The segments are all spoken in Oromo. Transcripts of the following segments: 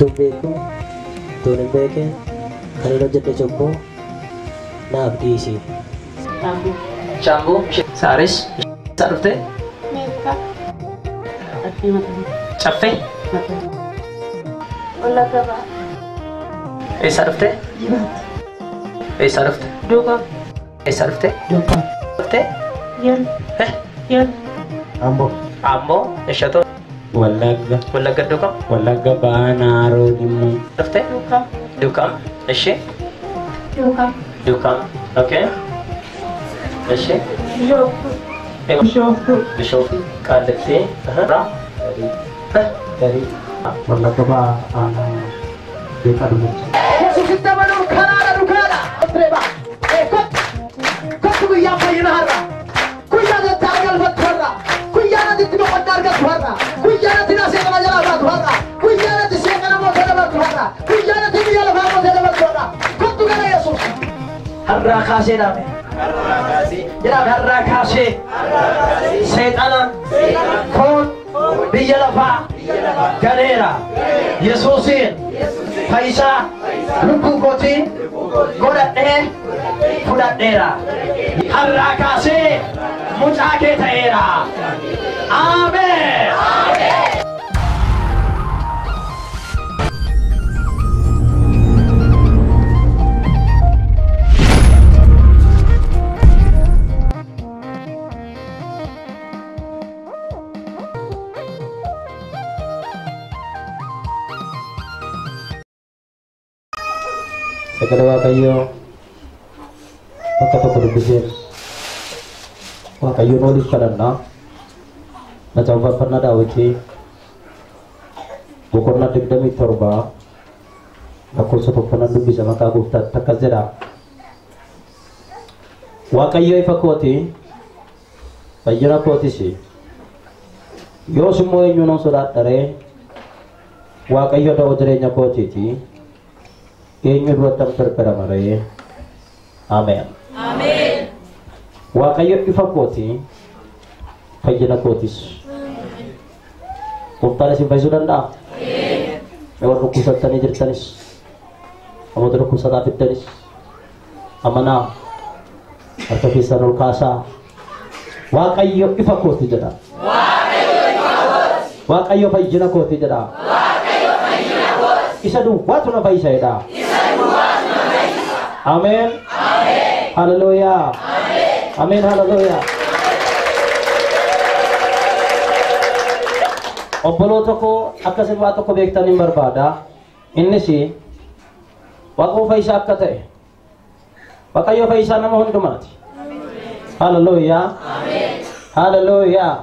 Utuun beeku, utuun hin beekin, kan hin hojjedhe cubbuu naaf dhiisi. Shaambuu. Saaris. Eessaa dhufte? Meettaa. Caffee. Wallagga Bahaa. Eessaa dhufte? Jimaata. Eessaa dhufte? Duukaa. Eessaa dhufte? Duukaa. Dhufte? Yal. Yal. Amboo. Amboo. Eshatoo. Wallagga. Wallagga Duukam. Wallagga Bahaa Naaroo Limmuu. Dhufte? Duukaa. Duukam. Ishee? Duukaa. Duukam. Okay. Ishee? Bishooftuu. Bishooftuu. Bishooftuu. Qaallitti. Garii. Wallagga Bahaa Aanaa Beekaa Dullcha. Yesuusitti amanuun karaadha dhugaadha. Reeba. Kottu. Kottu guyyaa fayyina har'a. Guyyaa natti argalfattu har'a. Guyyaa natti itti boqonnaa argattu har'a. Guyyaa natti seeqana jalaa baatu har'a. Guyyaa natti seeqana mootee dabartu har'a. Guyyaa natti biyya lafaa mootee dabartu har'a. Kottu gara Yesuus. Har'aa kaasee dhaame. Jedhaame har'aa kaasee. Seexana. Foon. Biyya lafaa. Galeera. Yesuusiin. Fayyisaa. Lubbuu kootii. Godhadhee. Fudhadheera. Har'aa kaasee mucaa kee ta'eera. Ameen. Sagalee Waaqayyoo bakka tokko dubbiseen Waaqayyoon oliif kadhannaa. Macaafa Faarfannaa Daawitii boqonnaa 27 lakkoofsa 1 nan dubbisa maqaa gooftaatti akkas jedha. Waaqayyo ifa kooti, fayyina kootis. Yoos immoo eenyuun nan sodaadha ree? Waaqayyo da'oo jireenya kootiiti. Eenyu duratti an firfirama ree? Ameen. Waaqayyo ifa kooti, fayyina kootis. Gooftaan isin fayyisuu danda'a? Warra dhukkubsattanii jirtanis, namoota dhukkubsataa fiddanis, amanaa harka keessan ol kaasaa. Waaqayyo ifa kooti jedha. Waaqayyo fayyina kooti jedha. Isa duwwaatu na fayyisa jedha. Ameen. Haleluuyaa. Ameen. Haleluuyaa. Obboloota koo akkasin waa tokko beektan hin barbaada. Innis Waaqayyo fayyisaa akka ta'e. Waaqayyo fayyisaa nama hundumaati. Haleluuyaa. Haleluuyaa.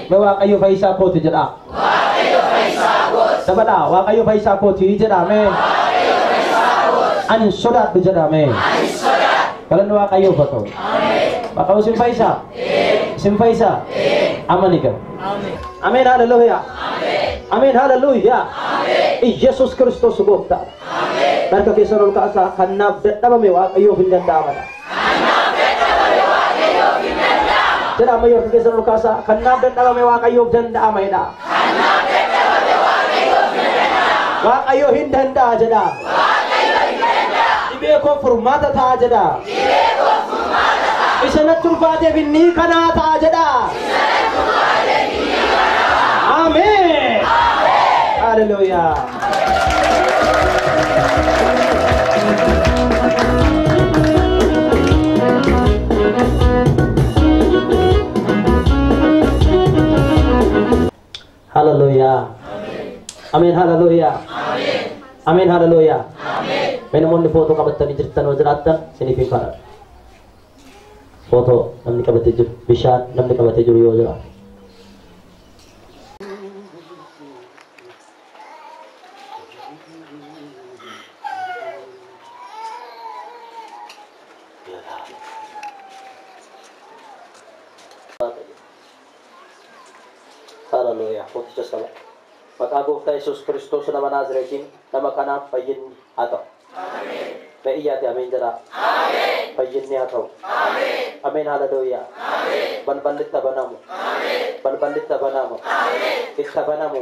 Mee Waaqayyo fayyisaa kooti jedha. Dabalaa Waaqayyo fayyisaa kooti jedha mee. Ani hin sodaadhu jedha mee. Galanni Waaqayyoof haa ta'u. Waaqayyo isin fayyisaa? Isin fayyisaa? Amani gara. Ameen. Haleluuyaa. Ameen. Haleluuyaa. Iyesuus Kiristoos gooftaa. Harka keessan ol kaasaa kan naaf dadhabame Waaqayyoof hin danda'amadha. Jedha ammayyuu harka keessan ol kaasaa kan naaf dadhabame Waaqayyoof danda'ama jedha. Waaqayyo hin danda'a jedha. Dhibee koo furmaata ta'a jedha. Isa natti ulfaateef inni kanaa ta'a jedha. Ameen. Haleluuyaa. Haleluuyaa. Ameen. Haleluuyaa. Ameen. Haleluuyaa. Mee namoonni footoo qabatanii jirtan yoo jiraattan isiniif hin kadhadha. Footoo namni qabatee jiru, bishaan namni qabatee jiru yoo jiraate. Haleluuyaa. Footicha sana. Maqaa gooftaa Yesuus Kiristoos nama Naazreetiin nama kanaaf fayyinni haa ta'u. Mee iyyaati ameen jedhaa. Fayyinni haa ta'u. Ameen haleluuyaa. Balballi itti banamu. Balballi itti banamu. Itti banamu.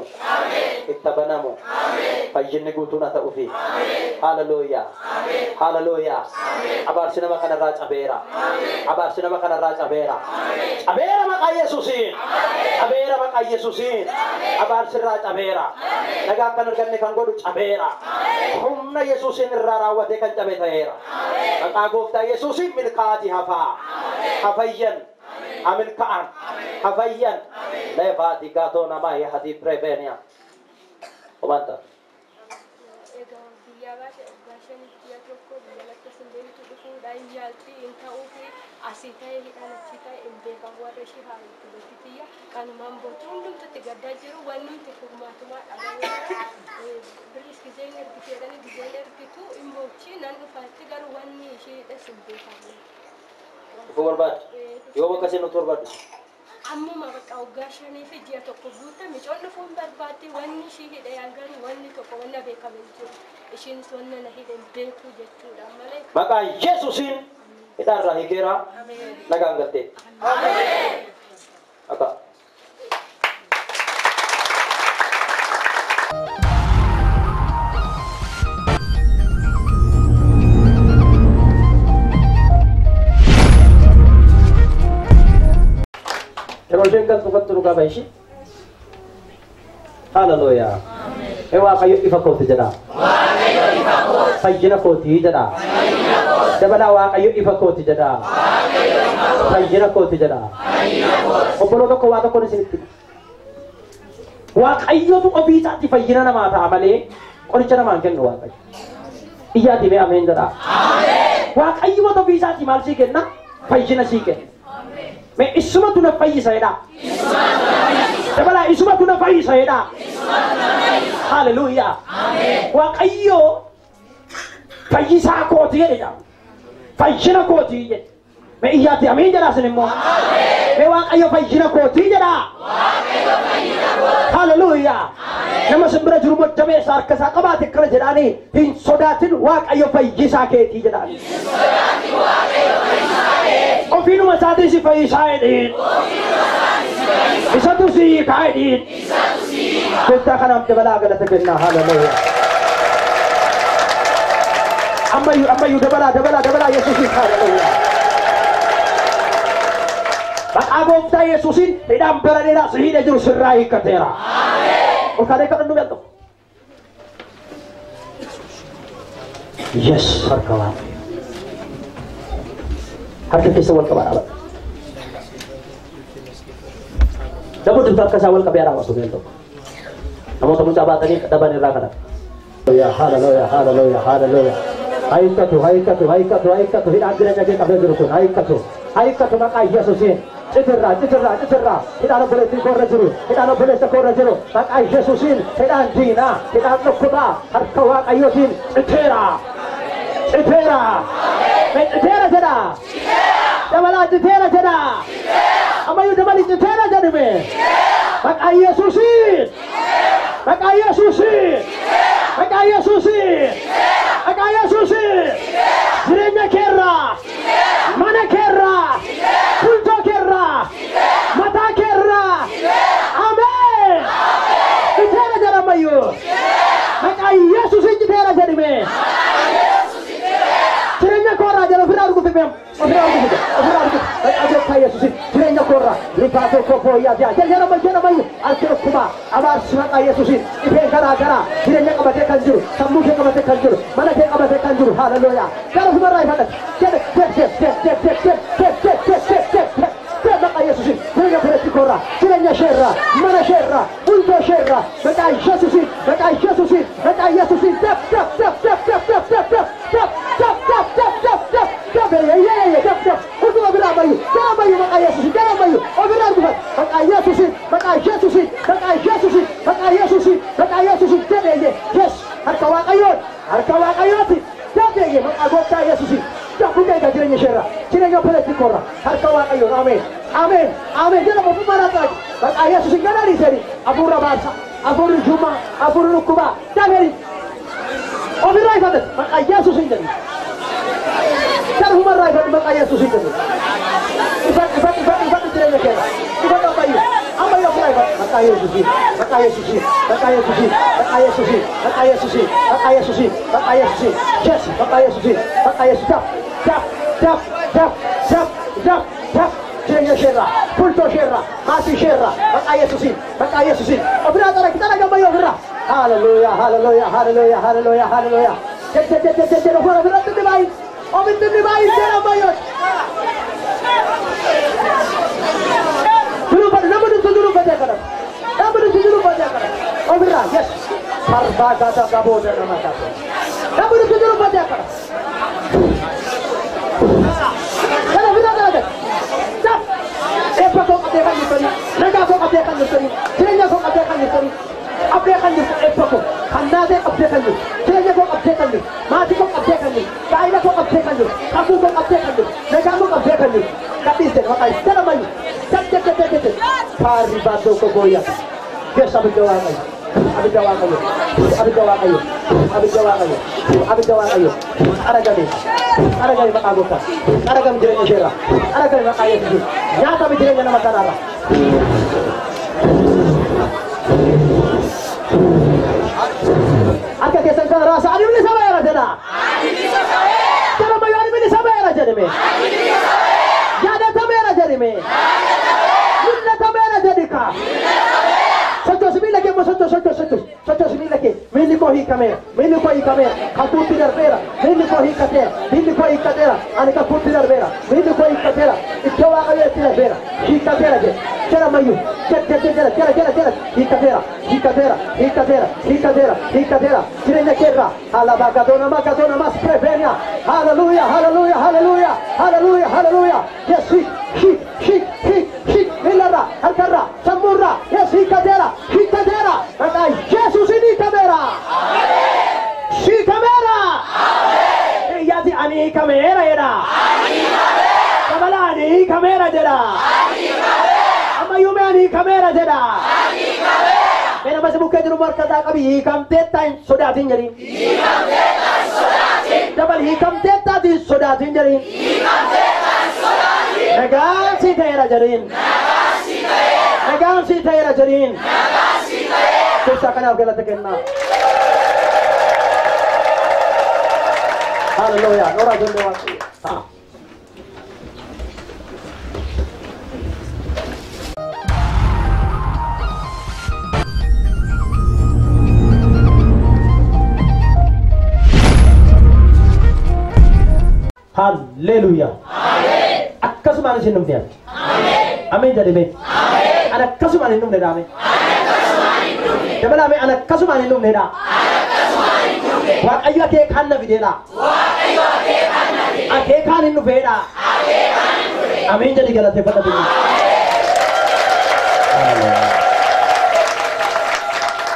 Itti banamu. Fayyinni guutuun haa ta'uufi. Haleluuyaa. Haleluuyaa. Abaarsi nama kanarraa cabeera. Abaarsi nama kanarraa cabeera. Cabeera maqaa Yesuusiin. Cabeera maqaa Yesuusiin. Abaarsi irraa cabeera. Nagaa kan arganne kan godhu cabeera. Humna Yesuusiin irraa raawwatee kan cabe ta'eera. Maqaa gooftaa Yesuusiin milkaa'aati hafaa. Hafayyan. Hamilka'an. Hafayyan. Leefaati gaatoo namaa yaadii pireebeeniyaa. Obanta. Egaa biyyaa baate waggaa shanitti ji'a tokko biyya lakkoofsa hin deemtu dhufuudhaan yaalti hin ta'uu fi asii ta'e hidhaan achii ta'e hin beekamu warra ishee haa itti beektitiyya kanumaan bootu hundumtutti gaddaa jiru wanni nuti furmaatumaa dhabameera birris gizeen ergitu jedhanii gizeen ergitu hin boochi nan dhufaatti garuu wanni isheedhas hin beekamu. Dhufuu barbaaddu. Yoo bakka isheen nuti barbaaddu. Ammuma bakka waggaa shanii fi ji'a tokko guutte micoon dhufuun barbaaddi wanni ishii hidhe garuu wanni tokko wanna beekame hin jiru ishiinis wanna na hidhe hin beeku jechuudha malee. Maqaa Yesuusiin hidhaarraa hiikeera. Nagaan galtee. Akka. Yeroo isheen galtu kottu dhugaa ba'ishi. Haleluuyaa. Ee Waaqayyo ifa kooti jedha. Fayyina kooti jedha. Dabalaa Waaqayyo ifa kooti jedha. Fayyina kooti jedha. Obboloo tokko waa tokkoon isinitti. Waaqayyotu ofii isaatti fayyina namaa ta'a malee qoricha namaa hin kennu Waaqayyo. Iyyaatii mee ameen jedha. Waaqayyo ofii isaatti maal sii kenna? Fayyina sii kenna. Mee isumatu na fayyisa jedha. Dabalaa isumatu na fayyisa jedha. Haleluuyaa. Waaqayyo fayyisaa kooti jedhe. Fayyina kooti jedhe. Mee iyyaatti ameen jedhaa isin immoo. Mee Waaqayyo fayyina kooti jedha. Haleluuyaa. Nama simbira jiru moddameessa harka isaa qabaate akkana jedhaanii hin sodaatin Waaqayyo fayyisaa keetii jedhaanii. Ofiinuma isaatii si fayyisaa jedhiin. Isatu si hiikaa jedhiin. Gooftaa kanaaf dabalaa galata kennaa. Haleluuyaa. Ammayyuu ammayyuu dabalaa dabalaa dabalaa Yesuusiin. Haleluuyaa. Maqaa gooftaa Yesuusiin hidhaan bara dheeraa si hidhee jiru sirraa hiikkateera. Ol kaanee kadhannu beektu. Yes, harka Waaqayyo. Harka keessa wal qabaa dhaabadha. Namoonni harka isaa wal qabee raawwatu beektu. Namoota mucaa baatanii dhaban irraa kadhatu. Haleluuyaa, haleluuyaa, haleluuyaa. Hayikkatu, hayikkatu, hayikkatu, hayikkatu. Hidhaan jireenya kee qabee jiru kun hayikkatu. Hayikkatu maqaa Yesuusiin. Citirraa, citirraa, citirraa. Hidhaan obboleettii koorra jiru. Hidhaan obboleessa koorra jiru. Maqaa Yesuusiin hidhaan diinaa, hidhaan dhukkubaa harka Waaqayyootiin citeera. Citeera. Mee citeera jedha. Dabalaa citeera jedha. Ammayyuu dabali citeera jedhume. Maqaa Yesuusiin. Maqaa Yesuusiin. Maqaa Yesuusiin. Maqaa Yesuusiin. Jireenya keerraa. Mana keerraa. Bultoo keerraa. Mataa keerraa. Ameen. Citeera jedha ammayyuu. Maqaa Yesuusiin citeera jedhume. Jireenya koorraa jedha ofirraa arguuf himee ofirraa arguuf ofirraa arguuf maqaa gooftaa Yesuusiin jireenya koorraa rifaa tokko fooyyaa jaa jedhama jedhama harki dhukkubaa abaarsi maqaa Yesuusiin dhibeen garaa garaa jireenya qabatee kan jiru sammuu kee qabatee kan jiru mana kee qabatee kan jiru haleluuyaa gara ofumarraa ifadhate jedhe jedhe jedhe jedhe jedhe jedhe jedhe jedhe jedhe maqaa Yesuusiin jireenya biratti koorraa jireenya isheerraa mana isheerraa bultoo isheerraa maqaa Yesuusiin maqaa Yesuusiin maqaa Yesuusiin daf daf daf daf daf daf daf daf daf daf daf daf daf daf daf yee daf daf hunduma biraa bayyu gara bayyu maqaa Yesuusiin gara bayyu ofirraa argufat maqaa Yesuusiin maqaa Yesuusiin maqaa Yesuusiin maqaa Yesuusiin maqaa Yesuusiin jedhe yes harka Waaqayyoon harka Waaqayyooti daf eege maqaa gooftaa Yesuusiin daf hunda egaa jireenya isheerraa jireenya obboleettii koorraa harka Waaqayyoon ameen ameen ameen jedhama ofummaa raxaaqi maqaa Yesuusiin gana dhiisanii hafuurra baasa hafuurri jumaa hafuurri dhukkubaa dafeeri ofirraa ifatan maqaa Yesuusiin jedhu. Yesuusiin jedhu. Ifadhu ifadhu ifadhu ifadhu jireenya keerra. Ifadhu ammayyuu. Ammayyuu ofirraa ifadhu. Maqaa Yesuusiin. Maqaa Yesuusiin. Maqaa Yesuusiin. Maqaa Yesuusiin. Maqaa Yesuusiin. Maqaa Yesuusiin. Maqaa Yesuusiin. Yes. Maqaa Yesuusiin. Maqaa Yesuus. Daf daf daf daf daf daf daf. Jireenya isheerraa, bultoo isheerraa, maatii isheerraa, maqaa Yesuusiin, maqaa Yesuusiin. Ofirraa xaragi xaragi ammayyuu ofirraa. Hallelujah, hallelujah, hallelujah, hallelujah, hallelujah. Jed jed jed jed jed ofirraa ofirratti inni baay'in. Ofitti inni baay'in jedha ammayyuu. Duruufadhu namni hundumtuu duruuffatee kadhatu. Namni hundumtuu duruuffatee kadhatu. Ofirraa yes. Sarbaa gata gabooda nama taate. Namni hundumtuu duruuffatee kadhatu. Kana ofirraa dalagatu. Daf. Eebba koo qabdee kan jirtanii, nagaa koo qabdee kan jirtanii, jireenya koo qabdee kan jirtanii, qabdee kan jirtu eebba koo, kan naatee qabdee kan jirtu, jireenya koo qabdee kan jirtu, maatii koo qabdee kan jirtu, gaa'ila koo qabdee kan jirtu, kakuu koo qabdee kan jirtu, nagaa koo qabdee kan jirtu. Gadhiiste maqaa Yesuus jedhamayyuu. Jad jad jad jad jad. Faarri baatoo koo gooyyaa. Keessa abidda Waaqayyo. Abidda Waaqayyo. Abidda Waaqayyo. Abidda Waaqayyo. Abidda Waaqayyo. Aragame. Aragame maqaa gooftaa. Aragame jireenya isheerraa. Aragame maqaa Yesuusiin. Nyaatame jireenya nama kanaarraa. Harka keessan kana raasa. Ani bilisa ba'eera jedha. Jedhamayyuu ani bilisa ba'eera jedhame. Yaadatameera jedhame. Mul'atameera jedhika. Sochoosi miila kee immoo sochoosi sochoosi sochoosi sochoosi miila kee miilli koo hiikameera miilli koo hiikameera kakuutti darbeera miilli koo hiikateera miilli koo hiikateera ani kakuutti darbeera miilli koo hiikateera iddoo Waaqayyoo itti darbeera hiikateera jedhe jedha mayyuu jedh jedh jedh jedha jedha jedha hiikateera hiikateera hiikateera hiikateera hiikateera jireenya keerraa alabaagadoona magadoona mas prevenia hallelujah hallelujah hallelujah hallelujah hallelujah yes hiik hiik hiik hiik hiik miilarraa harkarraa sammuurraa yes hiikateera hiikateera maqaa Yesuusiin hiikameera hiikameera iyyaati ani hiikameera jedha dabala ani hiikameera jedha ammayyuu mee ani hiikameera jedha mee nama si bukkee jiru harkasaa qabi hiikamteetta hin sodaatin jedhiin dabal hiikamteetta hin sodaatin jedhiin nagaan sii ta'eera jedhiin nagaan sii ta'eera jedhiin Gooftaa kanaaf galata kennaa. Hallelujah. Noora ijoollee Waaqayyoo. Ta'a. Hallelujah. Akkasumaan isin dhumne ati. Ameen jedhame. Ani akkasumaan hin dhumne dhaame. Dabalame ani akkasumaan hin dhumne dha. Waaqayyo akeekaan na fideedha. Akeekaan hin dhufeedha. Ameen jedhi galateeffadha biyya.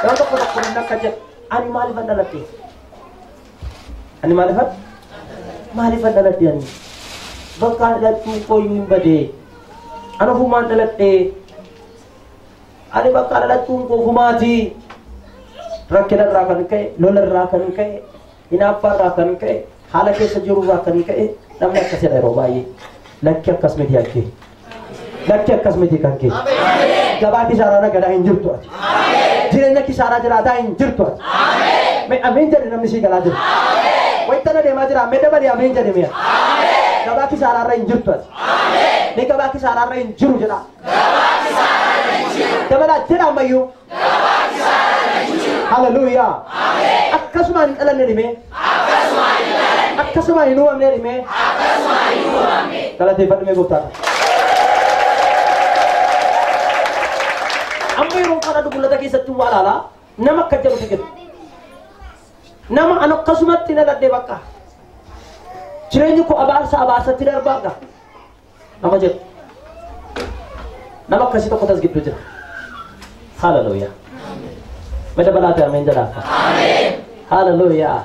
Yeroo tokko tokko namni akka jedhu ani maalifan dhaladhe? Ani maalifan? Maalifan dhaladhe ani? Bakka dhaladhuu kooyyuu hin badee. Ani ofumaan dhaladhe. Ani bakka dhaladhuun koo ofumaati. Rakkina irraa kan ka'e, lola irraa kan ka'e, hinaaffaa irraa kan ka'e, haala keessa jiru irraa kan ka'e namni akkas jedha yeroo baay'ee. Lakki akkas miti kan kee. Lakki akkas miti kan kee. Gabaa kisaaraa nagadaa hin jirtu ati. Jireenya kisaaraa jiraataa hin jirtu ati. Mee ameen jedhe namni sii galaa jiru. Wayitana deemaa jira mee dabalee ameen jedhe mi'a. Gabaa kisaaraa irra hin jirtu ati. Mee gabaa kisaaraa irra hin jiru jedha. Dabalaa jedha ammayyuu. Hallelujah. Akkasumaan hin dhalanne dhimee. Akkasumaan hin uumamne dhimee. Galateeffadhu mee gooftaa. Amma yeroo kana mul'ata keessatti waa ilaalaa nama akka jedhutu jira. Nama ani akkasumatti dhaladhe bakka. Jireenyi koo abaarsa abaarsatti darbaa nama jedhu. Nama akkasii tokko tas gidduu jira. Hallelujah. Mee dabalaatee ameen jedhaa. Hallelujah.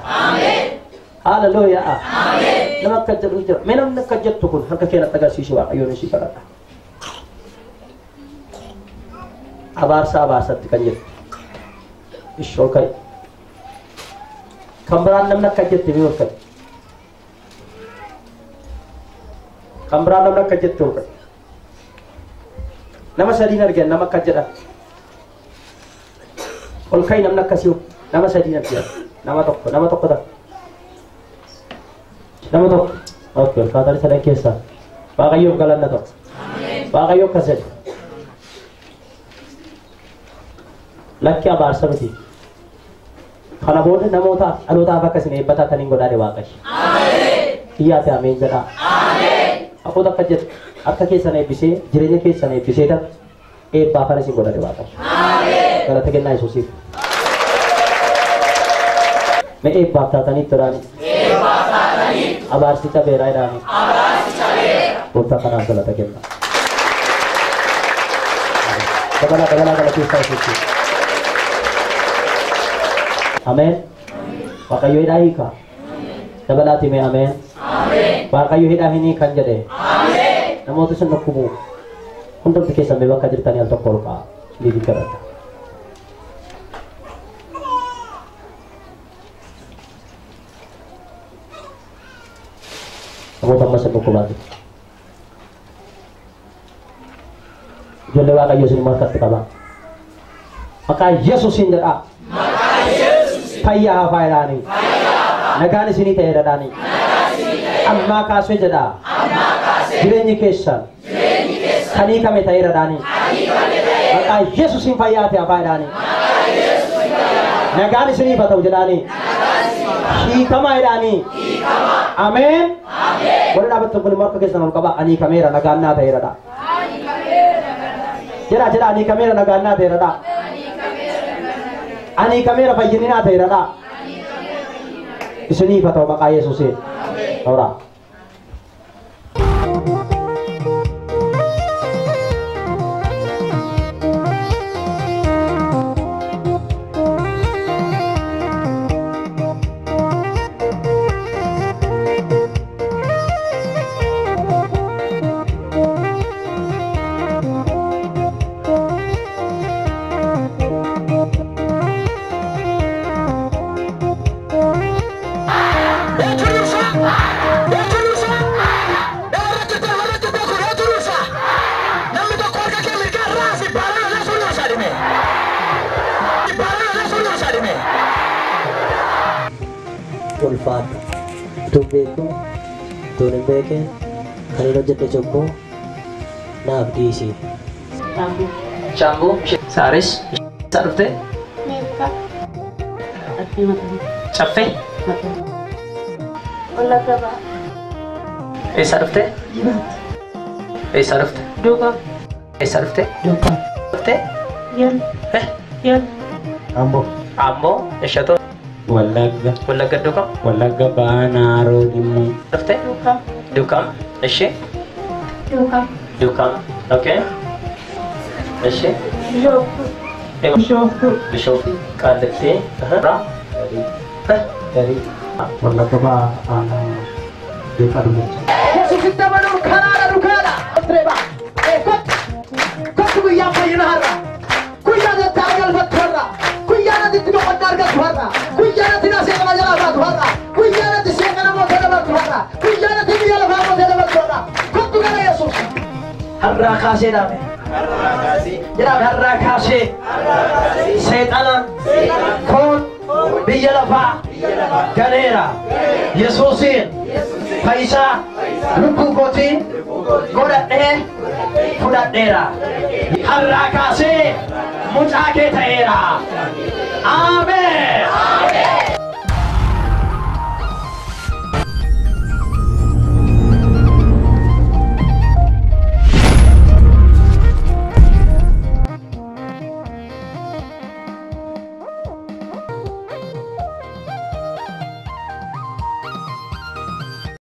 Hallelujah. Nama akka jedhu jira. Mee namni akka jettu kun harka kee natti agarsiisi Waaqayyoon ishii kadhadha. Abaarsa abaarsatti kan jettu. Ishoo ol ka'i. Kan biraan namni akka jette mee ol ka'i. Kan biraa namni akka jettu ol ka'i. Nama sadiin argan nama akka jedhan. Ol ka'i namni akkasii nama sadiin argan. Nama tokko ta'a. Nama tokko. Oke, ol kaatanii sadan keessaa. Waaqayyoof galanna ta'u. Waaqayyo akkas jedhe. Lakki abaarsa miti. Kana booda namootaaf dhalootaaf akkasin eebbataa kan hin godhaane Waaqayyo. Iyyaate ameen jedhaa. Akkuma akka jedhu akka keessan eebbisee jireenya keessan eebbisee tan eebbaa kana isin godhate Waaqayyo. Galata kennaa Yesuusiif. Mee eebbaaf taatanii tolaani. Abaarsi cabeeraa jedhaani. Gooftaa kanaaf galata kennaa. Dabalaa dabalaa galateessaa Yesuusiif. Ameen. Waaqayyo hidhaa hiika. Dabalaati mee ameen. Waaqayyo hidhaa hin hiikan jedhe. Namoota isin dhukkubu hundumti keessan mee bakka jirtanii al tokko ol ka'a. Liibii kadhadha. Namoota amma isin dhukkubaa jiru. Ijoollee Waaqayyo isin harkatti qaba. Maqaa Yesuusiin jedhaa. Fayyaa hafaa jedhaanii. Nagaan isinii ta'ee jedhaanii. Ammaa kaasee jedhaa. Jireenyi keessan kan hiikame ta'ee jedhaanii. Maqaa Yesuusiin fayyaa ta'e hafaa jedhaanii. Nagaan isiniif haa ta'u jedhaanii. Hiikamaa jedhaanii. Ameen. Warri dhaabbattan kun immoo harka keessan ol qabaa. Ani hiikameera nagaan naa ta'eera dha. Jedhaa jedhaa ani hiikameera nagaan naa ta'eera dha. Ani hiikameera fayyinni naa ta'eera dha. Isiniif haa ta'u maqaa Yesuusiin. Hooraa. Ulfaadha. Utuun beeku, utuun hin beekin, kan hin hojjedhe cubbuu naaf dhiisi. Shaambuu, Saaris, eessaa dhufte? Caffee? Wallagga Bahaa. Eessaa dhufte? Eessaa dhufte? Duukaa. Eessaa dhufte? Duukaa. Dhufte? Yal. Yal. Amboo. Amboo, Eshatoo. Wallagga. Wallagga Duukaa. Wallagga Bahaa Naaroo Limmuu. Dhufte? Duukaa. Duukaa. Ishee? Duukaa. Duukaa. Okay. Ishee? Bishooftuu. Bishooftuu. Bishooftuu. Qaallitti. Wallagga Bahaa aanaa Beekaa Dullachaa. Yesuusitti amanuun karaadha dhugaadha. Direba. Kottu. Kottu guyyaan fayyina har'a. Guyyaan itti argalfattu har'a. Guyyaan itti boqonnaa argattu har'a. Guyyaan itti seeqana jalaa baatu har'a. Guyyaan itti seeqana mootee dabartu har'a. Guyyaan itti biyya lafaa mootee dabartu har'a. Kottu gara Yesuus. Har'aa kaasee dhaame. Jedhaame har'aa kaasee. Seexana foon biyya lafaa ganeera. Yesuusiin fayyisaa lubbuu kootii godhadhee fudhadheera. Har'aa kaasee mucaa kee ta'eera. Ameen.